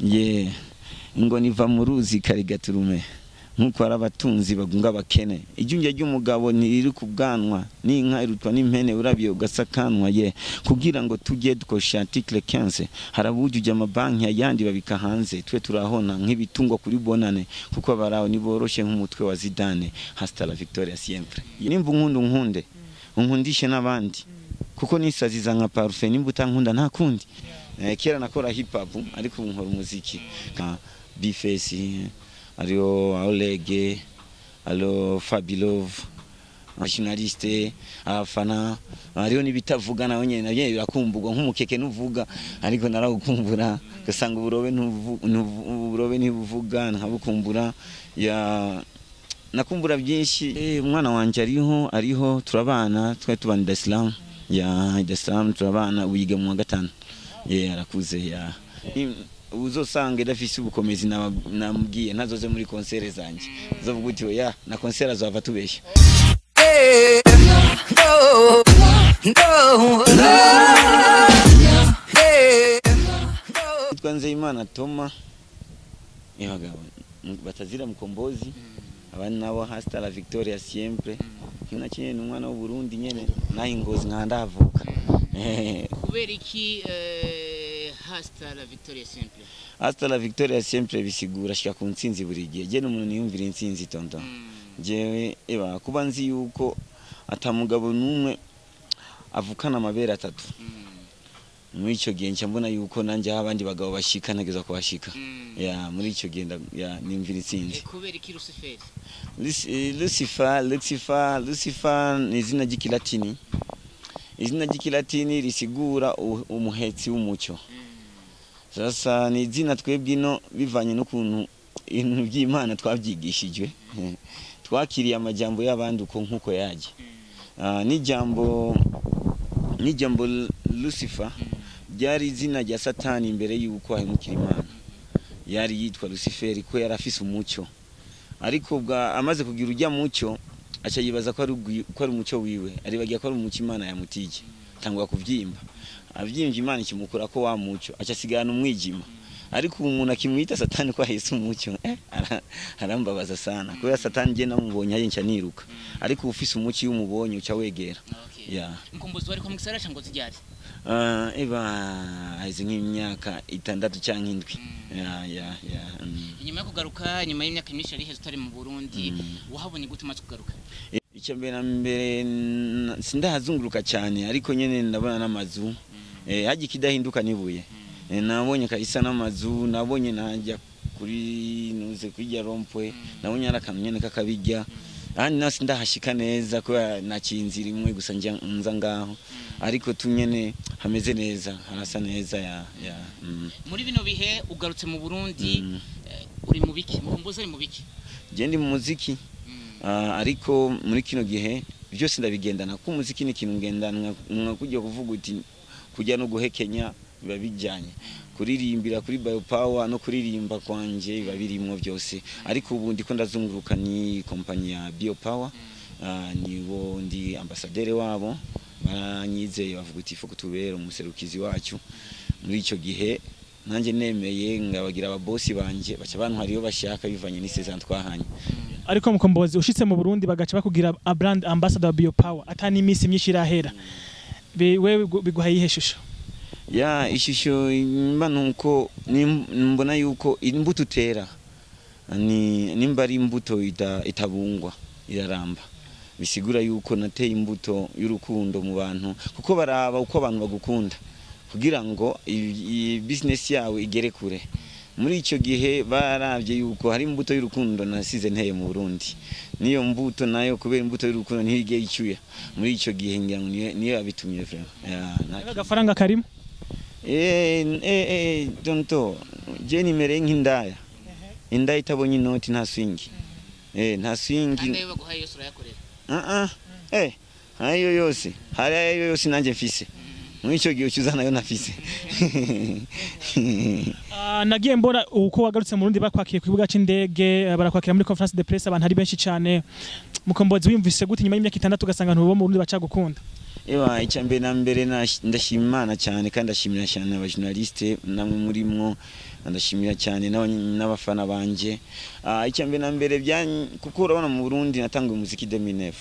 Ye ingoni iva mu ruzi karigaturume, nkuko ari abatunzi bagunga abakene. Ijunja ry'umugabo ntiriri ku bwanwa, n'inka irutwa n'impene urabiye ugasakanwa. Ye kugira ngo tujye dukosha article 15, harabujuje amabanki ayandi babika hanze, twe turahona nk'ibitungwa kuri bonane, kuko abaraho niboroshe nk'umutwe wa Zidane. Hasta la victoria siempre. Nimba unkunda unkunde, unkundishe n'abandi, kuko nisaziza nka parfum. Nimba utankunda nta kundi. Kera nakora hip hop, ariko ubu nkora umuziki nka B-Face, hariho Olege, hariho Fabilove, journaliste, abafana, hariho n'ibitavuga nawe nyene, navyo birakumburwa nk'umukeke nuvuga, ariko narawukumbura. Ugasanga uburobe uburobe ntibuvuga, nkabukumbura. Ya nakumbura byinshi. Umwana wanje ariho, turabana, twari tubana Dar es Salaam. Ya Dar es Salaam turabana, wiga mu wa gatanu. Ye arakuze. Ya uzosanga idafise ubukomezi, namubwiye ntazoze muri concert zanje, uzovuga uti oya na concert azova tubeshya. No, no, yeah. Yitwa Nzeyimana Toma, abagabo batazira Mukombozi, abandi nabo hasta la victoria siempre. Kimwe kinene ni umwana w'u Burundi nyene, naho ingozi nka ndahavuka. Kubera iki hasta la victoria siempre? Hasta la victoria siempre bisigura shika ku ntsinzi buri gihe. Je n'umuntu niyumvira intsinzi, tonton. Jewe eba kuba nzi yuko atamugabo n'umwe avukana amabere atatu, muri icyo gihe nca mbona yuko nanjye aho abandi bagabo bashika ntegeza kuhashika. Ya muri icyo gihe ya nimvira intsinzi. Kubera iki Lucifer? Lucifer, Lucifer, Lucifer ni izina ry'ikilatini, izina ry'ikilatini risigura umuhetsi w'umucyo. Sasa ni izina twebwe ino, bivanye n'ukuntu ibintu by'Imana twabyigishijwe, twakiriye amajambo y'abandi uko nk'uko yaje. N'ijambo Lucifer ryari izina rya Satani imbere y'uko ahemukira Imana. Yari yitwa Lucifer ko yari afise umucyo, ariko bwa amaze kugira ujya mucyo aca yibaza ko ari umucyo wiwe, aribagiye ko ari umucyo Imana yamutije, tangwa kuvyimba, avyimvye Imana ikimukura ko wa mucyo, aca asigana umwijima. Ariko ubu umuntu akimwita Satani ko ahise umucyo, arambabaza sana, kubera Satani je namubonye aje nca niruka, ariko ufise umucyo iyo umubonye uca wegera. Ya. Mukombozi, wari ko mu gisagara ca Ngozi ryari? Eba haheze nk'imyaka 6 canke 7. Ya. Inyuma yo kugaruka, nyuma y'imyaka myinshi yari iheze utari mu Burundi, wahabonye gute umaze kugaruka? Icya mbere na mbere, sindahazunguruka cyane, ariko nyene ndabona n'amazu, hajya ikidahinduka nibuye. Nabonye kabisa n'amazu, nabonye najya kuri nuze kujya rond-point, nabonye ari akantu nyene kakabijya ahandi naho sindahashika neza kubera naciye inzira imwe gusa nja nza ngaho, ariko tunyene hameze neza, harasa neza. Ya. Muri bino bihe ugarutse mu Burundi, uri mu biki? Mukombozi ari mu biki? Je ndi mu muziki. Ariko muri kino gihe byose ndabigendana, kuko umuziki ni ikintu ngendanwa, nka kujya kuvuga uti kujya no guhekenya biba bijyanye, kuririmbira kuri Bio Power no kuririmba kwanje biba birimwo byose. Ariko ubu ndiko ndazunguruka ni kompanyi ya Bio Power, nibo ndi ambasaderi wabo. Baranyizeye bavuga uti faut kutubera umuserukizi wacu. Muri icyo gihe nanjye nemeye ngabagira ababosi banje, baca bantwara iyo bashaka bivanye n'isezerano twahanye. Ariko Mukombozi, ushitse mu Burundi bagaca bakugira a brand ambassador wa Bio Power atani imisi myinshi irahera, wewe biguha iyihe shusho? Ya ishusho mba nuko mbona yuko imbuto utera ni nimba ari imbuto itabungwa iraramba, bisigura yuko nateye imbuto y'urukundo mu bantu, kuko baraba uko abantu bagukunda kugira ngo iyi business yawe igere kure. Muri icyo gihe baravye yuko hari imbuto y'urukundo nasize nteye mu Burundi, niyo mbuto nayo kubera imbuto y'urukundo ntiyigeye icyuya. Muri icyo gihe ngira ngo niyo yabitumye vraiment. Ya, nta kindi. Agafaranga karimo? Tonto, je nimereye nk'indaya. Indaya itabonye inoti nta swingi. Nta swingi. Kandi ayo baguhaye yose urayakorera? Ah ah. Ayo yose. Hari ayo yose nanje mfise. Muri ico gihe ucuza nayo nafise. Nagiye mbona uko wagarutse mu Burundi bakwakiriye ku kibuga c'indege, barakwakira muri conférence de presse, abantu ari benshi cyane. Mukombozi, wiyumvise gute nyuma y'imyaka 6 ugasanga abantu bo mu Burundi bacagukunda? Ewa icya mbere na mbere ndashima Imana cyane, kandi ndashimira cyane abajournaliste namwe murimwo. Ndashimira cyane n'abafana banje. Icya mbere na mbere kuko urabona mu Burundi natanguye umuziki 2009,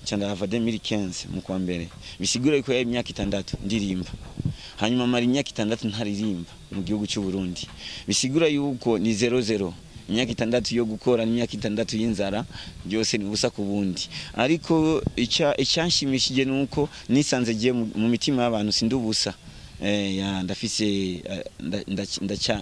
nca ndahava 2015 mu kwa mbere, bisigura yuko yari imyaka 6 ndirimba, hanyuma mara imyaka 6 ntaririmba mu gihugu cy'u Burundi, bisigura yuko ni 00, imyaka 6 yo gukora n'imyaka 6 y'inzara, byose ni ubusa ku bundi. Ariko icyanshimishije nuko nisanze giye mu mitima y'abantu sindubusa. Ya ndafise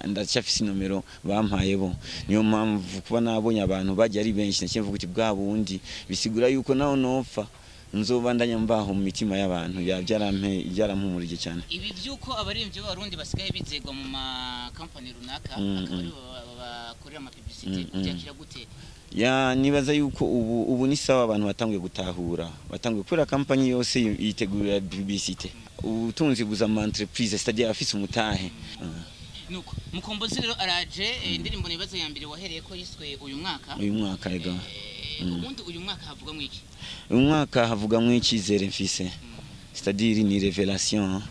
ndacyafise nomero bampaye bo, niyo mpamvu kuba nabonye abantu bajya ari benshi naciye mvuga uti bwa bundi, bisigura yuko naho nopfa nzobandanya mbaho mu mitima y'abantu. Byarampumurije cyane. Ibi byuko abaririmbyi b'Abarundi basigaye bizegwa mu ma company runaka akaba ari bakorera ama publicité, byakira gute? Ya nibaza yuko ubu ni sawa, abantu batanguye gutahura, batanguye kubera company yose yitegurira publicité, ubutunzi buza mu entreprise, c'est-à-dire afise umutahe. Nuko Mukombozi rero araje, indirimbo nibaza ya mbere wahereye ko yiswe uyu mwaka. Uyu mwaka ega. Ubundi uyu mwaka havuga mwiki? Uyu mwaka havuga mwikizere mfise. C'est-à-dire ni révélation,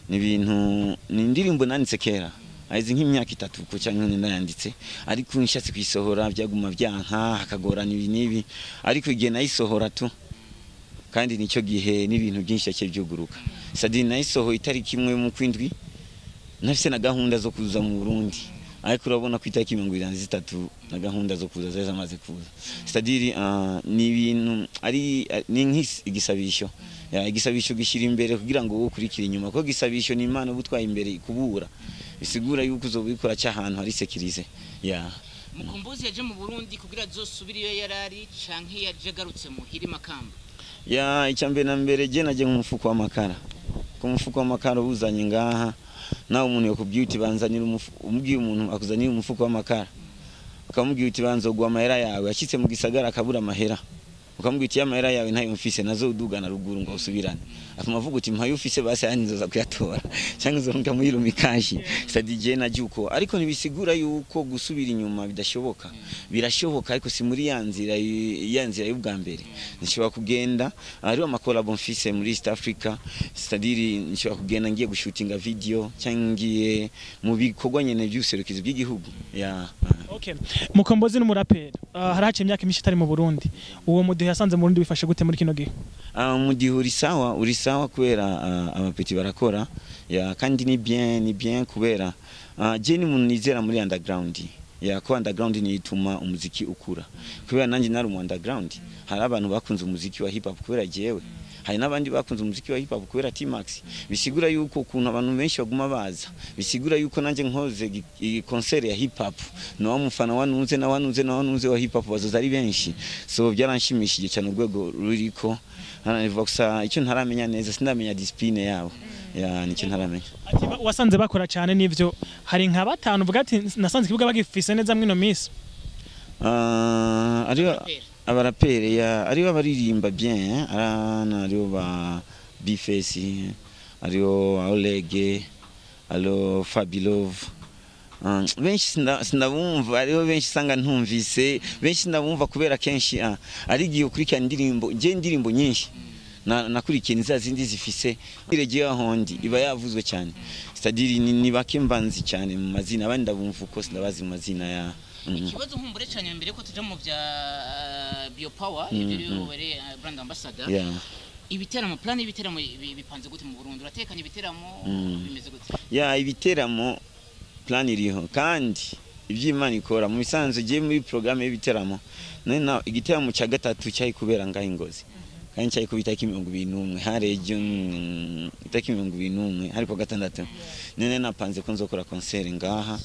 ni ibintu, ni indirimbo nanditse kera. Aizi nk'imyaka 3 ko cyangwa nayanditse, ariko nshatse kuyisohora byaguma byanka, hakagorana ibi nibi, ariko igihe nayisohora tu kandi nicyo gihe n'ibintu byinshi yake byuguruka. C'est-à-dire nayisohoye itariki 1 mu kwindwi, nafise na gahunda zo kuza mu Burundi, ariko urabona ko itariki 23 na gahunda zo kuza zari zamaze kuza. C'est-à-dire ni ibintu ari ni nk'igisabisho, igisabisho gishyira imbere kugira ngo wowe ukurikire inyuma, kuko igisabisho ni Imana ubutwaye imbere ikubura, bisigura yuko uzobikora cy'ahantu hari sécurisé. Ya Mukombozi yaje mu Burundi kugira azosubire iyo yarari canke yaje agarutse muhiri Makamba? Ya icya mbere na mbere je naje nk'umufuko w'amakara, ku mufuko w'amakara uzanye ngaha nawe umuntu yakubwiye uti banzanira umubwiye umuntu akuzanira umufuko w'amakara, ukamubwira uti banzogwa amahera yawe, yashitse mu gisagara akabura amahera, ukamubwira uti amahera yawe ntayo mfise nazo udugana ruguru ngo usubirane, afuma avuga uti mpayo ufise basi ayandi nzoza kuyatora cyangwa nzonga muri rumikashi. C'est-à-dire je najuko, ariko ntibisigura yuko gusubira inyuma bidashoboka, birashoboka, ariko si muri ya nzira y'ubwa mbere. Nshobora kugenda hariho amakolabo mfise muri East Africa, c'est-à-dire nshobora kugenda ngiye gushutinga video cyangwa ngiye mu bikorwa nyene by'ubuserukizi bw'igihugu. Ya okay. Mukombozi n'umuraperi, haraciye imyaka myinshi itari mu Burundi, uwo mudiho yasanze mu Burundi bifashe gute muri kino gihe? Umudiho uri sawa kubera abapeti barakora, ya kandi ni bien kubera je ni umuntu nizera muri underground, ya ko underground ni ituma umuziki ukura, kubera nanjye nari mu underground, hari abantu bakunze umuziki wa hip hop kubera jewe, hari n'abandi bakunze umuziki wa hip hop kubera T-Max, bisigura yuko ukuntu abantu benshi baguma baza, bisigura yuko nanjye nkoze concert ya hip hop no mufana wanunze na wanunze na wanunze wa hip hop bazoza ari benshi. So byaranshimishije cyane urwego ruriko, gusa icyo ntaramenya neza sindamenya discipline yabo, ya nicyo ntaramenya. Ati wasanze bakora cyane nivyo, hari nka batanu uvuga ati nasanze ikibuga bagifise neza mwino minsi? Ariyo abarapere ya ariyo abaririmba bien, arana ariyo ba Bface, ariyo Olege, ariyo Fabilove, benshi sindabumva, ariho benshi sanga ntumvise, benshi ndabumva kubera kenshi ari giye ukurikirana indirimbo, nje indirimbo nyinshi nakurikiye niza zindi zifise iregiye ahondi iba yavuzwe cyane. C'est-à-dire ni bake mbanzi cyane mu mazina, abandi ndabumva uko sindabazi mu mazina ya. Ikibazo nkumbure cyane mbere ko tuja mu bya Bio Power, ibyo rero bari brand ambassador, ibiteramo plan ibiteramo bipanze gute mu Burundi? Uratekanye ibiteramo bimeze gute? Ya ibiteramo plan iriho, kandi iby'Imana ikora mu bisanzwe. Giye muri programme y'ibiteramo, none igiteramo cya gatatu cyayi kubera ngaho Ingozi, kandi cyayi kubita 21 hareje itariki 21 hari ku gatandatu, none napanze ko nzokora concert ngaha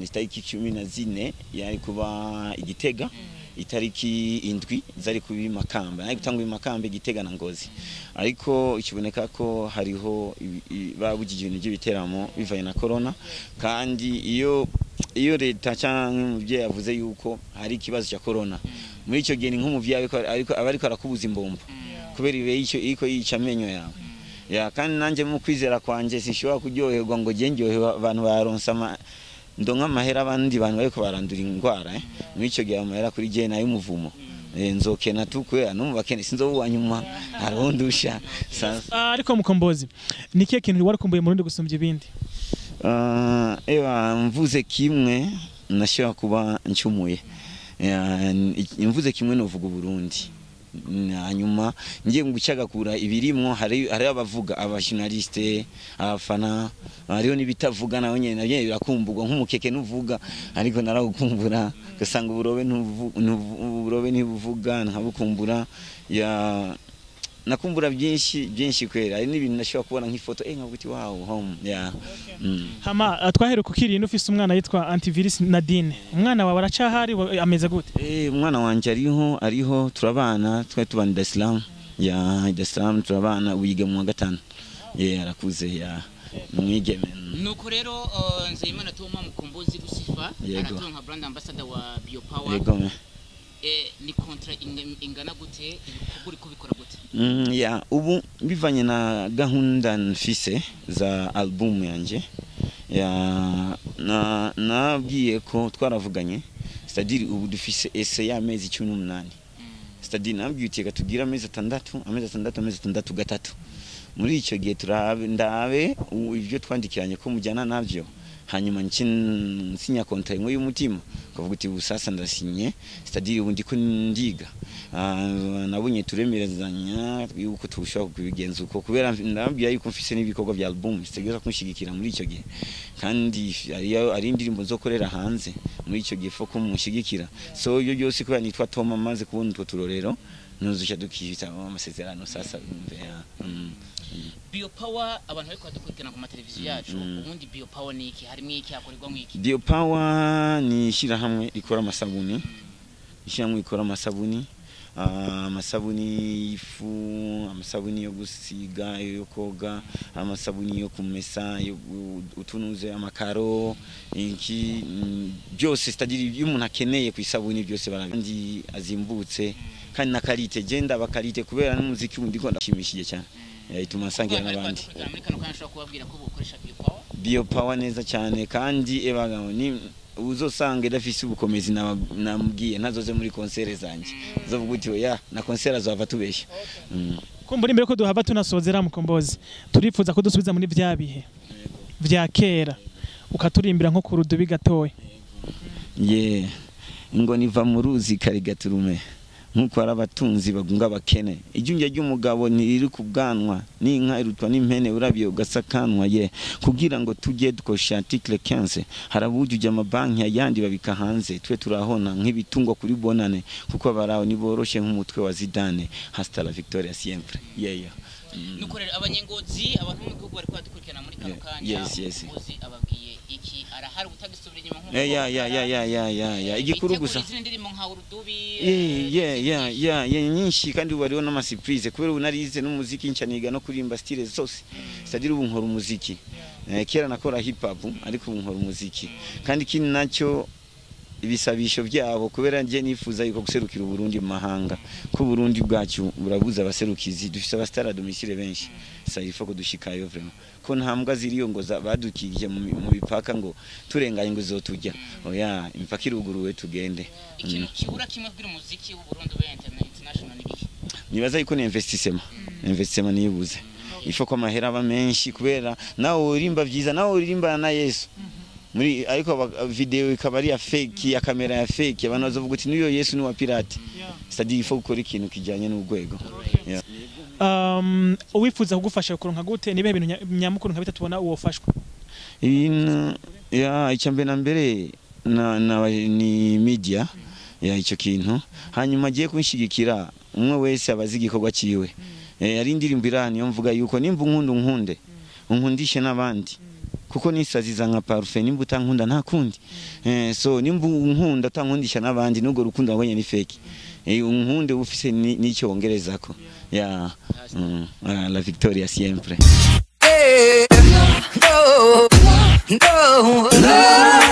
itariki 14 yari kuba Igitega, itariki 7 zari kuba Makamba, nari gutanga Makamba, Igitega na Ngozi, ariko ikiboneka ko hariho babugije ibintu by'ibiteramo bivanye na corona, kandi iyo leta cyangwa umuvyeyi yavuze yuko hari ikibazo cya corona muri icyo gihe ni nk'umuvyeyi ariko abariko arakubuza imbombo kubera ibe icyo iko yica amenyo yawe. Ya kandi nanje mu kwizera kwanje sinshobora kuryoherwa ngo je ndyoherwa abantu baronsa ndonka amahera abandi bantu bariko barandura ingwara, muri icyo gihe amahera kuri je nayo umuvumo, nzokena tukwe no mubakene sinzobuwa nyuma arondusha. Ariko Mukombozi, ni kihe kintu warakumbuye mu Burundi gusumbya ibindi? Ewa mvuze kimwe nashobora kuba ncumuye. Mvuze kimwe novuga Burundi. Hanyuma ngiye gucagakura ibirimwo, hari abavuga, abajournaliste, abafana, hariho n'ibitavuga naho nyene navyo birakumburwa, nk'umukeke nuvuga ariko narawukumbura, ugasanga uburobe ntibuvuga nkabukumbura. Ya nakumbura byinshi byinshi kwera, hari n'ibintu nashobora kubona nk'ifoto nkavuga uti wow home ya. Hama twaheruka ukiri ufise umwana yitwa Antivirus Nadine, umwana wawe aracahari, ameze gute? Umwana wanje ariho turabana, twari tubana Dar es Salaam. Ya Dar es Salaam turabana, wiga mu wa 5. Arakuze ya mwigeme. Nuko rero Nzeyimana Toma Mukombozi Lucifer aratonka brand ambassador wa Biopower. Yego. Ni contrat ingana gute, ibikorwa uriko bikora gute? Ya ubu bivanye na gahunda mfise za album yanje, ya nabwiye ko twaravuganye, c'est-à-dire ubu dufise essai y'amezi 18. C'est-à-dire nabwiye uti tugira amezi 6, amezi 6, amezi 6 gatatu. Muri icyo gihe turabe ndabe ibyo twandikiranye ko mujyana navyo, hanyuma nsinya contrat imwe y'umutima kavuga uti busasa ndasinye, c'est-à-dire ubu ndiko ndiga. Nabonye turemerezanya yuko tushobora kubigenza uko, kubera ndababwira yuko mfise n'ibikorwa bya album sitegeza kunshigikira muri icyo gihe, kandi ari indirimbo nzokorera hanze muri icyo gihe fo kumushigikira. So iyo byose kubera nitwa Toma maze kubona utwo turorero nuzusha dukihita amasezerano sasa umve. Biopower abantu bariko badukurikirana ku mateleviziyo yacu, ubundi Biopower ni iki, harimo iki, hakorerwa mu iki? Biopower ni ishyirahamwe rikora amasabuni, ishyirahamwe rikora amasabuni, amasabuni y'ifu, amasabuni yo gusiga, yo koga, amasabuni yo kumesa, yo utunuze amakaro, iki byose, c'est-à-dire iyo umuntu akeneye ku isabuni byose barabindi azimbutse kandi na karite genda bakarite, kubera n'umuziki undi ko ndashimishije cyane. Ituma nsangira n'abandi. Biopower neza cyane, kandi ebaga ni uzosanga idafise ubukomezi namubwiye ntazoze muri concert zanje, zovuga uti oya na concert azova tubeshya. Kumbura imbere ko duhava tunasozera Mukombozi, turifuza ko dusubiza muri vya bihe vya kera ukaturimbira nko ku rudubi gatoya. Ye ngo niva mu ruzi karigaturume nkuko ari abatunzi bagunga abakene, ijunja ry'umugabo ntiriri ku bwanwa n'inka irutwa n'impene urabiye ugasakanwa. Ye kugira ngo tujye dukosha article 15 harabujuje amabanki ayandi babika hanze, twe turahona nk'ibitungwa kuri bonane, kuko abaraho niboroshe nk'umutwe wa Zidane. Hasta la victoria siempre. Yeah. Nuko rero abanyengozi, abantu mu gihugu bari kwadukurikirana muri kano kanya, Mukombozi ababwiye iki? Arahari utagisubira inyuma nkuko ya igikuru gusa izindi nka urudubi ya nyinshi, kandi ubu hariho n'ama surprise kubera ubu narize n'umuziki ncaniga no kurimba style zose, c'est-à-dire ubu nkora umuziki. Kera nakora hip hop ariko ubu nkora umuziki, kandi ikindi nacyo ibisabisho byabo, kubera nje nifuza yuko guserukira Burundi mu mahanga, ko Burundi bwacu burabuza abaserukizi, dufise abastara domicile benshi, ça il faut ko dushikayo vraiment, ko nta mbwa ziriyo ngo badukije mu bipaka ngo turenganye ngo zotujya, oya imipaka iruguruwe tugende. Ikintu kibura kimwe kugira umuziki w'u Burundi ube international ni nibaza yuko ni investissement nibuze, il faut ko amahera aba menshi, kubera nawe urimba vyiza, nawe uririmba na Yesu muri, ariko video ikaba ari ya fake, ya kamera ya fake, abantu bazovuga uti niyo Yesu ni wa pirate. C'est-à-dire il faut gukora ikintu kijanye n'urwego. Uwifuza kugufasha kuronka gute, nibe ibintu nyamukuru nka bitatu ubona uwofashwa? Ibintu ya icya na mbere na ni media ya icyo kintu, hanyuma agiye kunshigikira umwe wese abazi igikorwa ciwe. Ari indirimbo irani yo mvuga yuko nimba unkunda unkunde unkundishe n'abandi, kuko nisaziza nka parfum, nimba utankunda nta kundi. So nimba unkunda utankundisha n'abandi nubwo rukundo wabonye ni fake. Unkunde ufise n'icyo wongerezako. Ya la victoria siempre. No, no, no.